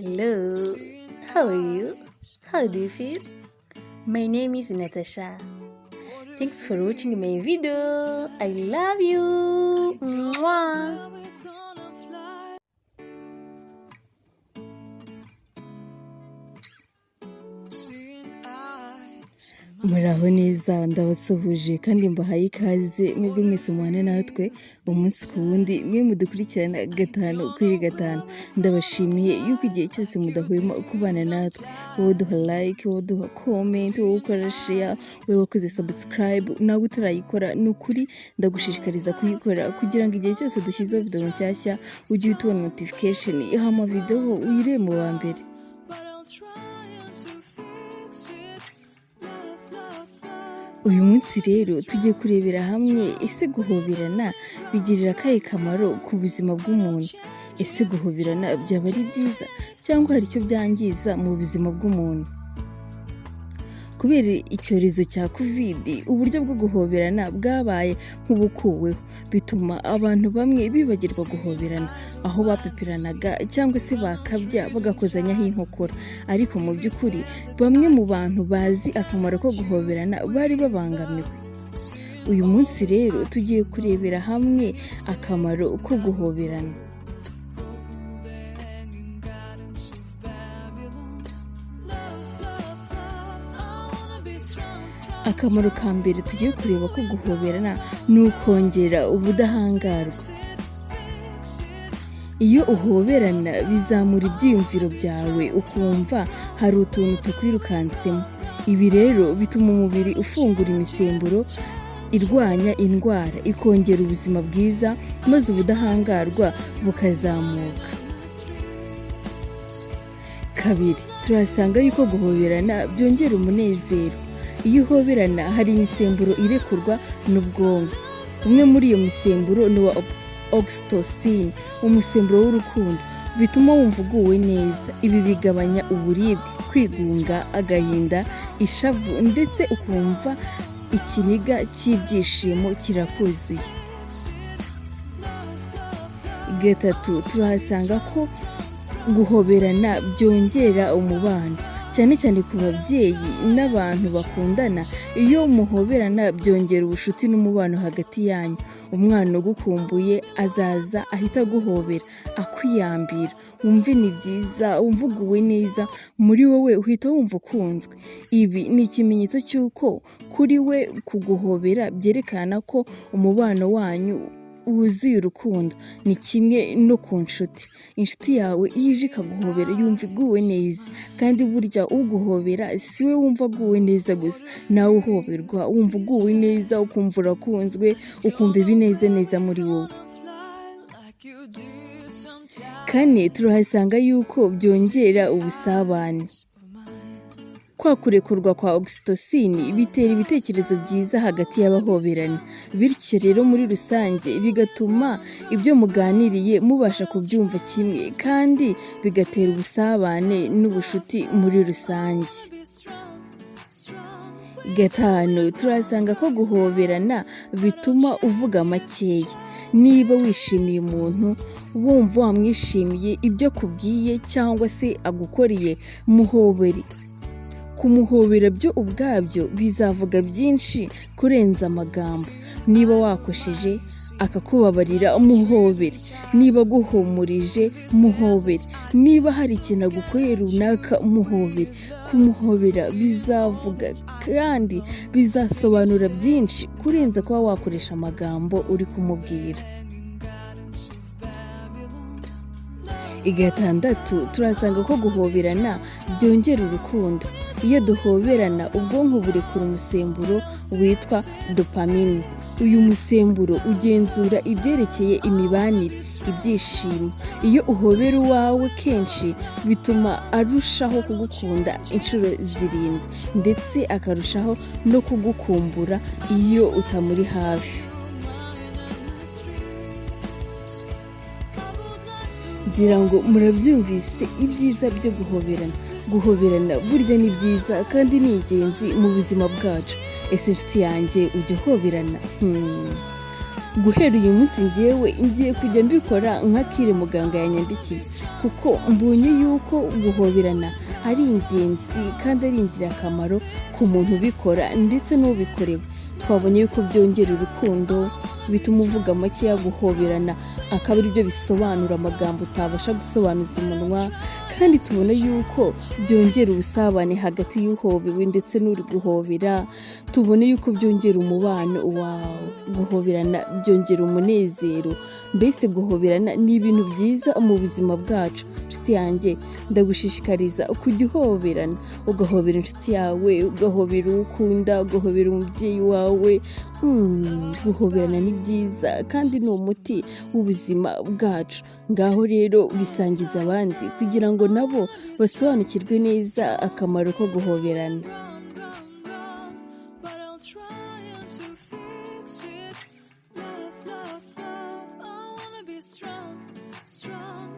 Hello, how are you? How do you feel? My name is Natasha. Thanks for watching my video. I love you. Mwah. Muraho neza, ndabasuhuje kandi mbahaye ikaze mwebwe mwese mubana natwe umunsi ku wundi, mwe mudukurikirana gatanu kuri gatanu. Ndabashimiye yuko igihe cyose mudahwema kubana natwe, wowe uduha like, wowe uduha comment, wowe ukora share, wowe wakoze subscribe, nawe utarayikora, ni ukuri ndagushishikariza kuyikora kugira ngo igihe cyose dushyizeho video nshyashya ujye uhita ubona notification, hama video uyirebe mu ba mbere. Uyu munsi rero tugiye kurebera hamwe: ese guhoberana bigirira akahe kamaro ku buzima bw'umuntu? Ese guhoberana byaba ari byiza cyangwa hari icyo byangiza mu buzima bw'umuntu? Kubera icyorezo cya Covid, uburyo bwo guhoberana bwabaye nk'ubukuweho, bituma abantu bamwe bibagirwa guhoberana, aho bapeperanaga cyangwa se bakabya bagakozanyaho inkokora. Ariko mu by'ukuri bamwe mu bantu bazi akamaro ko guhoberana bari babangamiwe. Uyu munsi rero tugiye kurebera hamwe akamaro ko guhoberana. Akamaro ka mbere tugiye kureba ko guhoberana ni ukongera ubudahangarwa. Iyo uhoberana bizamura ibyiyumviro byawe, ukumva hari utuntu tukwirukansemo. Ibi rero bituma umubiri ufungura imisemburo irwanya indwara, ikongera ubuzima bwiza, maze ubudahangarwa bukazamuka. Kabiri, turasanga yuko guhoberana byongera umunezero. Iyo uhoberana hari imisemburo irekurwa n'ubwonko. Umwe muri iyo misemburo ni uwa oxytocin, umusemburo w'urukundo, bituma wumva uguwe neza. Ibi bigabanya uburibwe, kwigunga, agahinda, ishavu, ndetse ukumva ikiniga cy'ibyishimo kirakuzuye. Gatatu, turahasanga ko guhoberana byongera umubano, cyane cyane ku babyeyi n'abantu bakundana. Iyo muhoberana byongera ubucuti n'umubano hagati yanyu. Umwana ugukumbuye azaza ahita aguhobera, akwiyambira, wumve ni byiza, wumve uguwe neza muri wowe, uhita wumva ukunzwe. Ibi ni ikimenyetso cy'uko kuri we kuguhobera byerekana ko umubano wanyu wuzuye urukundo. Ni kimwe no ku nshuti. Inshuti yawe iyo ije ikaguhobera yumva iguwe neza, kandi burya uguhobera si we wumva aguwe neza gusa, nawe uhoberwa wumva uguwe neza, ukumva urakunzwe, ukumva ibinezaneza muri wowe. Kane, turahasanga yuko byongera ubusabane. Kwa kurekurwa kwa oxytocin bitera ibitekerezo byiza hagati y'abahoberana, bityo rero muri rusange bigatuma ibyo muganiriye mubasha kubyumva kimwe, kandi bigatera ubusabane n'ubushuti muri rusange. Gatanu, turasanga ko guhoberana bituma uvuga makeya. Niba wishimiye umuntu, wumva wamwishimiye, ibyo akubwiye cyangwa se agukoreye, muhobere. Kumuhobera byo ubwabyo bizavuga byinshi kurenza amagambo. Niba wakosheje akakubabarira, muhobere. Niba aguhumurije, muhobere. Niba hari ikintu agukoreye runaka, muhobere. Kumuhobera bizavuga kandi bizasobanura byinshi kurenza kuba wakoresha amagambo uri kumubwira. Gatandatu, turasanga ko guhoberana byongera urukundo. Iyo duhoberana ubwonko burekura umusemburo witwa dopamine. Uyu musemburo ugenzura ibyerekeye imibanire, ibyishimo. Iyo uhobera uwawe kenshi bituma arushaho kugukunda inshuro 7, ndetse akarushaho no kugukumbura iyo utamuri hafi. Ngira ngo murabyumvise ibyiza byo guhoberana. Guhoberana burya ni byiza kandi ni ingenzi mu buzima bwacu. Ese inshuti yanjye, ujya uhoberana? Guhera uyu munsi, ngewe ngiye kujya mbikora nka kire muganga yanyandikiye, kuko mbonye yuko guhoberana ari ingenzi kandi ari ingirakamaro ku muntu ubikora ndetse n'ubikorewe. Twabonye yuko byongera urukundo, bituma uvuga makeya, guhoberana akaba aribyo bisobanura amagambo utabasha gusobanuza umunwa. Kandi tubona yuko byongera ubusabane hagati y'uhobewe ndetse n'uri guhobera. Tubone yuko byongera umubano wawe. Guhoberana byongera umunezero. Mbese guhoberana ni ibintu byiza mu buzima bwacu. Inshuti yanjye, ndagushishikariza kujya uhoberana, ugahobera inshuti yawe, ugahobera uwo ukunda, ugahobera umubyeyi wawe. Guhoberana ni byiza kandi ni umuti w'ubuzima bwacu. Ngaho rero bisangiza abandi kugira ngo nabo basobanukirwe neza akamaro ko guhoberana.